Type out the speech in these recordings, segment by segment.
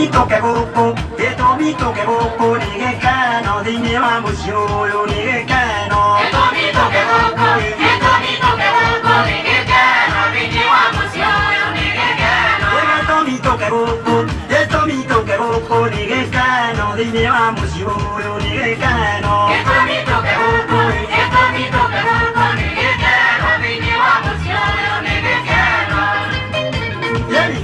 Gĩtũmi tũke gũkũ, gĩtũmi tũke gũkũ nĩ gĩkeno thĩinĩ wa mũciĩ ũyũ nĩ gĩkeno. Gĩtũmi tũke gũkũ, gĩtũmi tũke gũkũ nĩ gĩkeno thĩinĩ wa mũciĩ ũyũ nĩ gĩkeno. Gĩtũmi tũke gũkũ, gĩtũmi tũke gũkũ nĩ gĩkeno thĩinĩ wa mũciĩ ũyũ nĩ gĩkeno. Gĩtũmi tũke gũkũ, gĩtũmi tũke gũkũ nĩ gĩkeno thĩinĩ wa mũciĩ ũyũ nĩ gĩkeno. Yeni.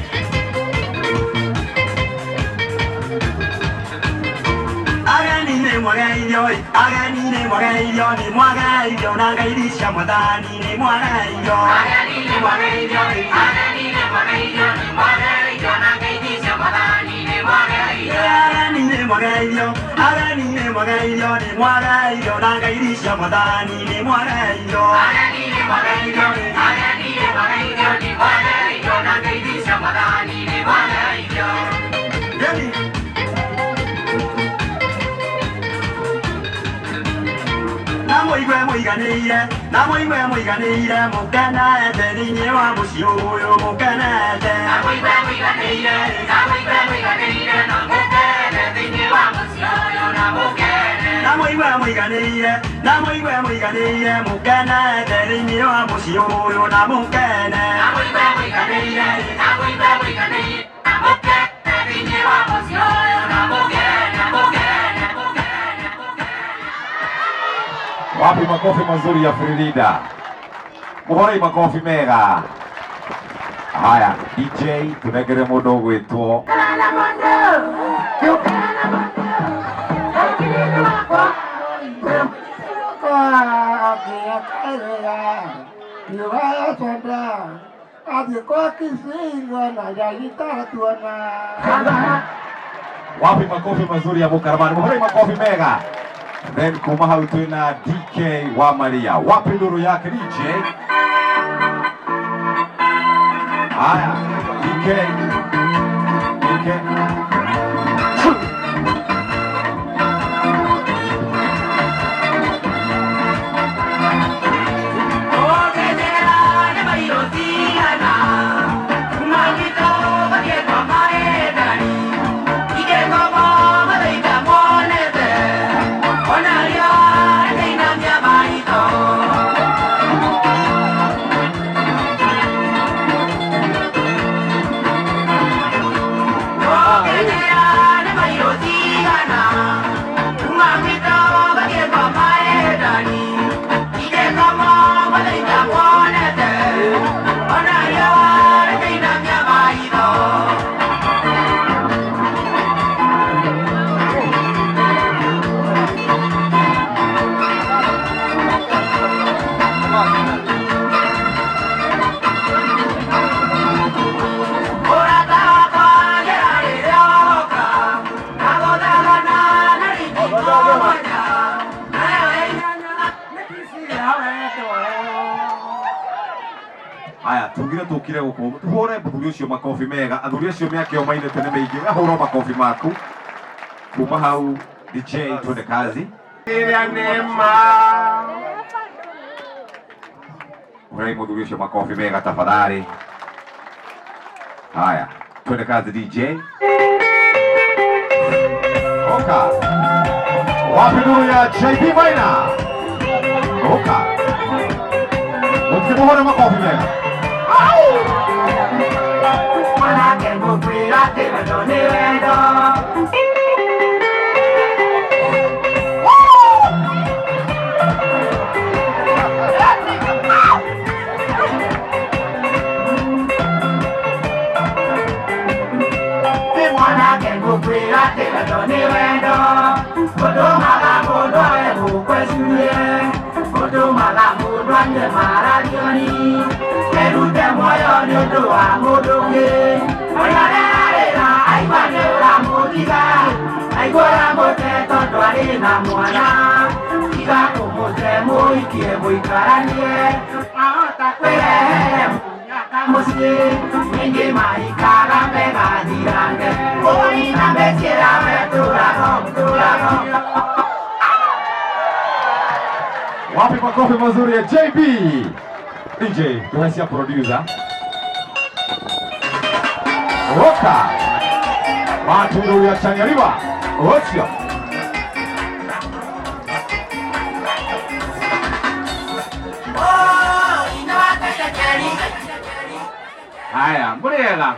Ageni nĩ mwageithio ĩ, ageni nĩ mwageithio nĩ mwageithio na ngeithi cia mwathani nĩ mwageithio. Ageni nĩ mwageithio, ageni nĩ mwageithio, nĩ mwageithio na ngeithi cia mwathani nĩ mwageithio. Ageni nĩ mwageithio, ageni nĩ mwageithio nĩ mwageithio na ngeithi cia mwathani nĩ mwageithio. Ageni nĩ mwageithio, ageni nĩ mwageithio, nĩ mwageithio na ngeithi cia mwathani nĩ mwageithio. Yeni. Na mũigue mũiganĩire, na mũigue mũiganĩire mũkenete thĩinĩ wa mũciĩ ũyũ mũkenete. Na mũigue mũiganĩire, na mũigue mũiganĩire, na mũkene thĩinĩ wa mũciĩ ũyũ na mũkene. Na mũigue mũiganĩire, na mũigue mũiganĩire mũkenete thĩinĩ wa mũciĩ ũyũ na mũkene. Na mũigue mũiganĩire, na mũigue mũiganĩire, na mũkene thĩinĩ wa mũciĩ ũyũ na mũkene, mũkene, mũkene, mũkene. Wapi makofi mazuri ya Frida? Muhorei makofi mega. Haya, DJ tunengere mundu ugwitwo Wapi makofi mazuri ya Mukaramani? Muhorei makofi mega. Then kuma hau twina DK wa Maria. Wapi nduru yake DJ? Haya, DK. DK. Haya, tugire tukire guku tuhore muthuri ucio makobi mega athuri acio miaka ĩyo mainĩte nĩ mĩingĩ we hũra makobi maku kuma hau DJ twende kazi ĩrĩa nĩ ma hũrai muthuri ucio makobi mega tafadhali. Haya, twende kazi DJ. Oka wapi nuru ya JB Maina? Oka mutimuhore makobi mega. Mwanake ngũkwĩra atĩ wendo nĩ wendo. Nĩ mwanake ngũkwĩra atĩ wendo nĩ wendo. Ũtũmaga mũndũ ae gũkwecurie, ũtũmaga mũndũ anyue mararioni, erute muoyo nĩ ũndũ wa mũndũ ũngĩ. Ũrĩa arerarĩra aigua nĩ ũramũtiga, aigua ũramũte tondũ arĩ na mwana. Tiga kũmũte mũikie mũikaranie, ahota kwĩrehere mũnyaka mũciĩ, ningĩ maikara megathirange. Ũi na mĩkĩra we tũrago tũrago. Wapi makofi mazuri ya JB? DJ, tuhasia producer. Roka. Maturo ya Chanyariwa ũcio. Haya, muriega.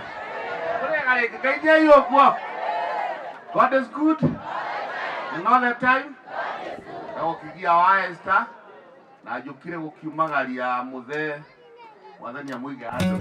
Muriega rĩngĩ, ngeithiai ũguo. God is good and all the time. Ndagũkigia wa Esther na njũkire gũkiumagaria mũthee mwathani amũige handũ.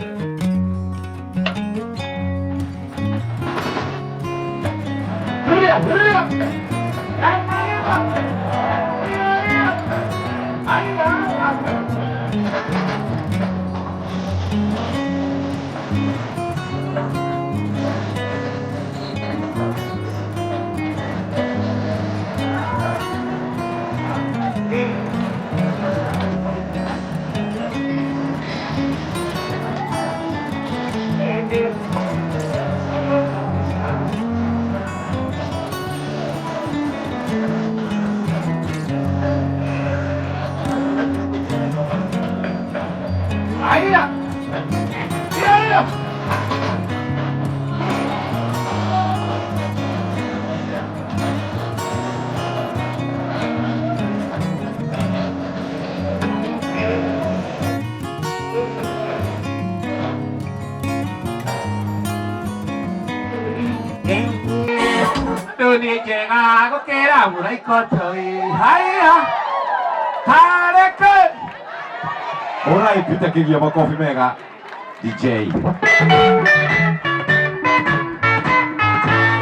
Haya. Yeah. Andũ nĩ njega gũkĩra mũraikotoi. Haya. Kareke. Hũrai Peter Kĩgia makobi mega DJ.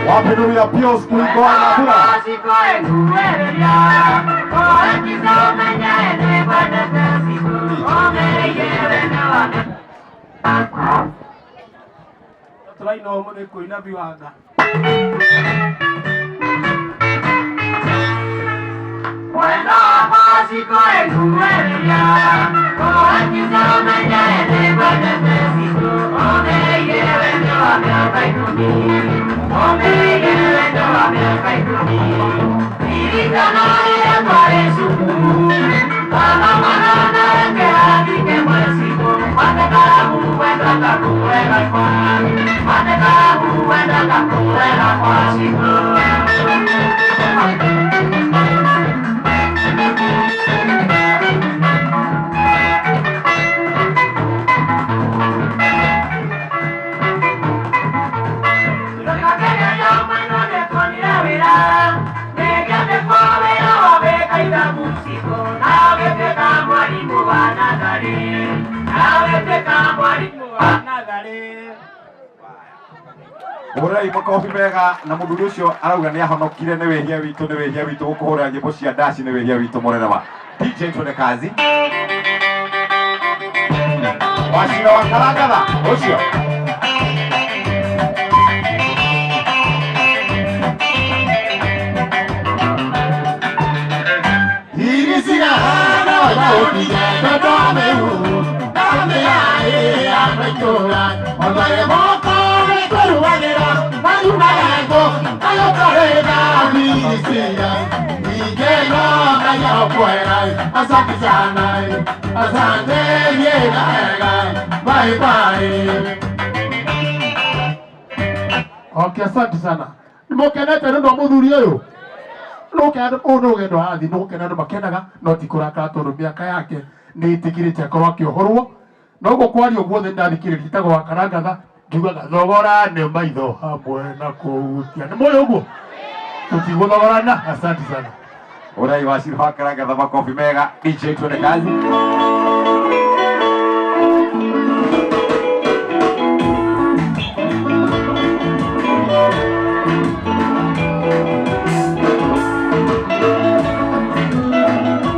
Wapinduria Pius Kuigwana Bura. Tũraina ũmũthĩ kũina biwanga. Hũrai makobi mega na mũthuri ũcio arauga nĩ ahonokire nĩ wĩhia witũ nĩ wĩhia witũ gũkũhũra nyĩmbo cia ndaci nĩ wĩhia witũ mũrerema. DJ twende kazi. Wacira wa Karangatha ũcio. Asante sana, asante bye bye. Okay, asante sana. Nĩmũkenete nĩ ũndũ wa mũthuri ũyũ? Nĩũkena ũũ nĩ rũgendo arathiĩ, nĩ gũkena andũ makenaga, no ti kũrakara tondũ mĩaka yake nĩ ĩtĩkĩrĩte akorwo akĩohorwo. Na ũguo kwaria ũguothe nĩndathikĩrĩria njĩtagwo wa Karangatha, ngiugaga thogora nĩ maitho hamwe na kũhutia. Nĩ mũĩ ũguo? Tũtigũthogorana. Asante sana. Hũrai Wacira wa Karangatha makobi mega DJ twende kazi.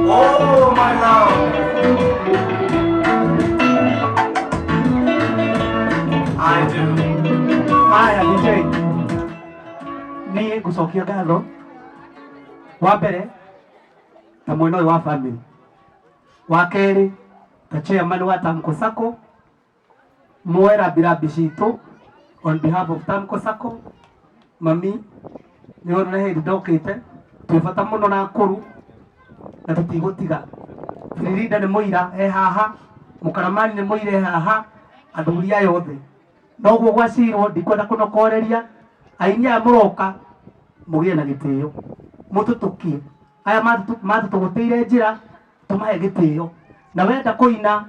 Oh, my love. I do. Haya DJ. Niĩ ngũcokia ngatho wa mbere ta mwena ũyũ wa family, wa kerĩ ta chairman wa Tamko Sacco, muoe rambirambi citũ on behalf of Tamko Sacco. Mami nĩ wona nĩ hĩndĩ ndokĩte, twĩ bata mũno na akũrũ na tũtigũtiga. Biririnda nĩ mũira e haha, mũkaramani nĩ mũira e haha, athuri aya othe. Noguo gwacirwo ndikwenda kũnokoreria Aini aya mũroka mũgĩe na gĩtĩo, mũtũtũkie aya matũtũgũtĩire njĩra, tũmahe gĩtĩo. Na wenda kũina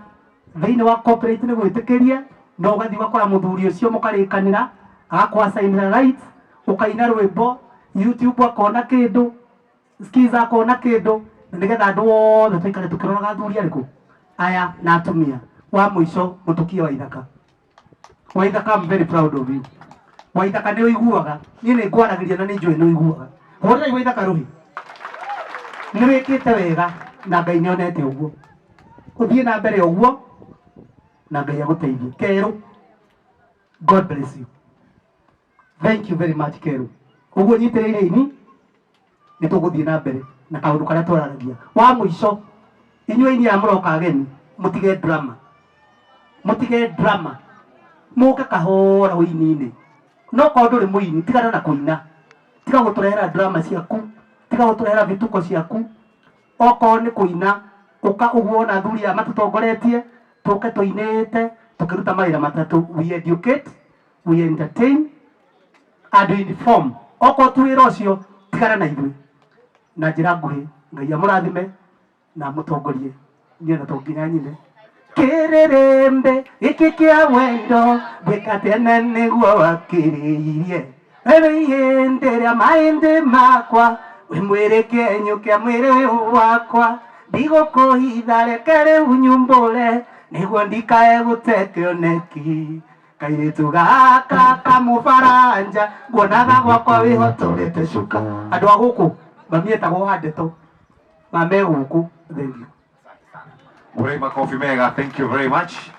thĩinĩ wa corporate nĩ gwĩtĩkĩrie, no ũgathiĩ ũgakora mũthuri ũcio mũkarĩkanĩra, agakwacainĩra rights, ũkaina rwĩmbo YouTube akona kĩndũ, Skiza akona kĩndũ, na nĩgetha andũ othe tũikare tũkĩroraga athuri arĩkũ aya na atumia. Wa mũico, mũtũkie Waithaka. Waithaka, I'm very proud of you. Waithaka nĩ ũiguaga, niĩ nĩ ngwaragĩria na nĩ njũĩ nĩ ũiguaga. Hũrĩrai Waithaka rũhĩ, nĩ wĩkĩte wega na Ngai nĩ onete ũguo. Ũthiĩ na mbere ũguo na Ngai agũteithie. Kerũ, God bless you. Thank you very much Kerũ. Ũguo nyitĩrĩire ini nĩ tũgũthiĩ na mbere na kaũndũ karĩa twararagia. Wa mũico, inyuĩ aini aya mũroka ageni, mũtige drama, mũtige drama, mũke kahora ũini-inĩ. No korwo ndũrĩ mũini, tigana na kũina, tiga gũtũrehera drama ciaku, tiga gũtũrehera vituko ciaku. Okorwo nĩ kũina, ũka ũguo ona athuri aya matũtongoretie, tũke tũinĩte tũkĩruta mawĩra matatũ: we educate, we entertain and we inform. Okorwo ti wĩra ũcio, tigana na ithuĩ. Na njĩra nguhĩ, Ngai amũrathime na amũtongorie. Niĩ na to nginya nyine kĩrĩrĩmbĩ gĩkĩ kĩa wendo, ngwĩka tene nĩguo wakĩrĩirie wewe ihĩndĩ rĩa mahĩndĩ makwa, wĩ mwĩrĩ kĩenyũ kĩa mwĩrĩ ũyũ wakwa, ndigũkũhitha, reke rĩu nyumbũre nĩguo ndikae gũte kĩoneki. Kairĩtu gaka kamũbaranja nguonaga gwakwa wĩhotorete cuka. Andũ a gũkũ mami etagwo wa ndeto mame gũkũ. Thank you. Hũrai makobi mega. Thank you very much.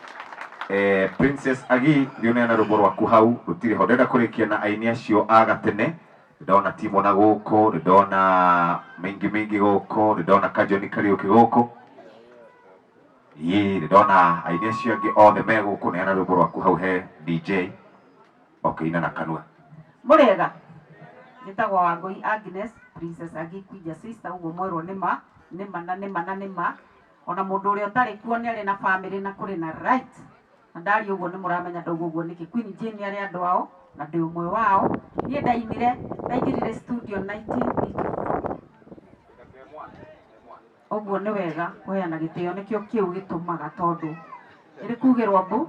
Princess Agi, thiĩ ũneana rwĩmbo rwaku hau rũtirĩ ho. Ndĩrenda kũrĩkia na aini acio a gatene. Ndona Timo na gũkũ, ndona Maingi Maingi gũkũ, ndona Kajoni Kariũki gũkũ, ĩĩ ndona aini acio angĩ othe me gũkũ. Neana rwĩmbo rwaku hau he DJ ũkĩina na kanua. Mũrĩega, njĩtagwo Wangũi Agnes, Princess Agi Kwija sister. Ũguo mwerwo nĩ ma nĩ ma na nĩ ma na nĩ ma. Ona mũndũ ũrĩa ũtarĩ kuo nĩ arĩ na family na kũrĩ na right, na ndaria ũguo nĩ mũramenya ndauga ũguo nĩkĩ. Queen Jane nĩ arĩ andũ ao na ndĩ ũmwe wao. Niĩ ndainire, ndaingĩrire studio 1984. Ũguo nĩ wega kũheana gĩtĩo, nĩkĩo kĩu gĩtũmaga tondũ ĩrĩ kugĩrwo mbu.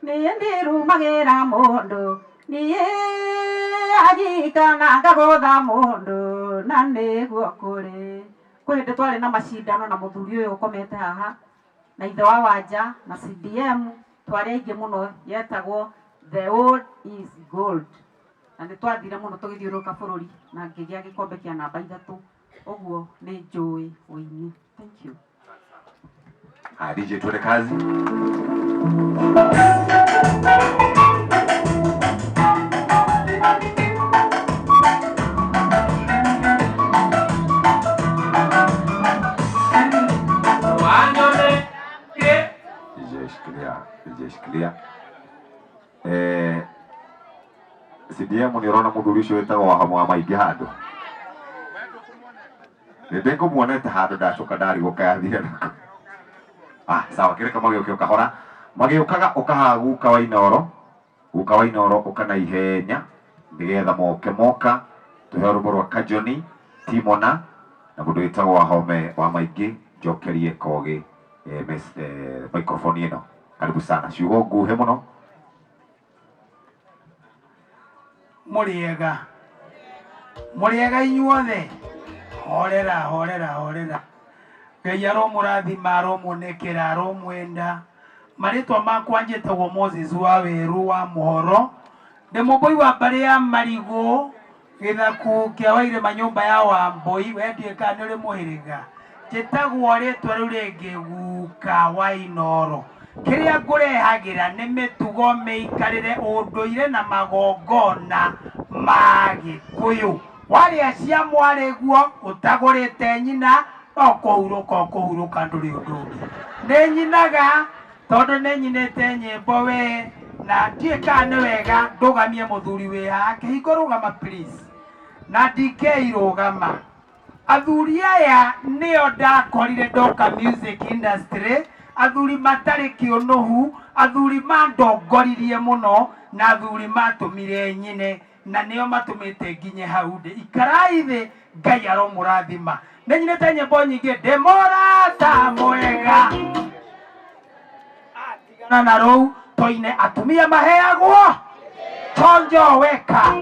Niĩ ndirumagĩra mũndũ, niĩ agikana ngagũtha mũndũ, na nĩguo kũrĩ kwĩ hĩndĩ twarĩ na macindano na mũthuri ũyũ ũkomete haha na ithe wa Wanja na CDM, twarĩ aingĩ mũno, yetagwo The Old is Gold, na nĩ twathire mũno tũgĩthiũrũrũka bũrũri na ngĩgĩa gĩkombe kĩa namba 3. Ũguo nĩ njũĩ ũini. Thank you. Ah, DJ, tuende kazi. DJ, shikilia, DJ, shikilia. CDM, nĩ ũrona mũthuri ũcio wĩtagwo wa wa maingĩ handũ? Nĩ ndĩngũmuonete handũ, ndacoka ndarigwo kayathire nako. Ah, sawa, kĩreka magĩũke o kahora magĩũkaga. Ũkahaha guka wa Inooro, guka wa Inooro, ũka na ihenya nĩgetha moke moka tũheo rwĩmbo rwa Kajoni Timona na mũndũ wĩtagwo Wahome wa Maingĩ. Njokerie Kogĩ microphone ĩno. Karibu sana, ciugo nguhĩ mũno. Mũrĩega, mũrĩega inyuothe. Horera, horera, horera. Ngai aromũrathima, aromuonekera, aromwenda. Marĩtwa makwa njĩtagwo Moses wa Werũ wa Mũhoro, ndĩ mũmbũi wa mbarĩ ya Marigũ, gĩthaku kĩa Wairĩma, nyũmba ya Wambũi. We ndiũĩ kana nĩ ũrĩ mũhĩrĩga. Njĩtagwo rĩtwa rĩu rĩngĩ guka wa Inooro. Kĩrĩa ngũrehagĩra nĩ mĩtugo, mĩikarĩre, ũndũire na magongona ma Gĩkũyũ. Warĩa cia mwarĩguo ũtagũrĩte nyina, no kũhurũka ũkũhurũka, ndũrĩ ũndũ ũngĩ. Nĩ nyinaga tondũ nĩ nyinĩte nyĩmbo we, na ndiũĩ kana nĩ wega ndũgamie mũthuri wĩ haha. Kĩhingo rũgama please, na DK rũgama. Athuri aya nĩo ndakorire ndoka music industry, athuri matarĩ kĩũnũhu. Athuri mandongoririe mũno na athuri matũmire nyine na nĩo matũmĩte nginye hau ndĩ. Ikarai thĩ, Ngai aromũrathima. Nĩ nyinĩte nyĩmbo nyingĩ ndĩ mũrata mwega. Tigana na rũu, tũine atumia maheagwo chonjo weka.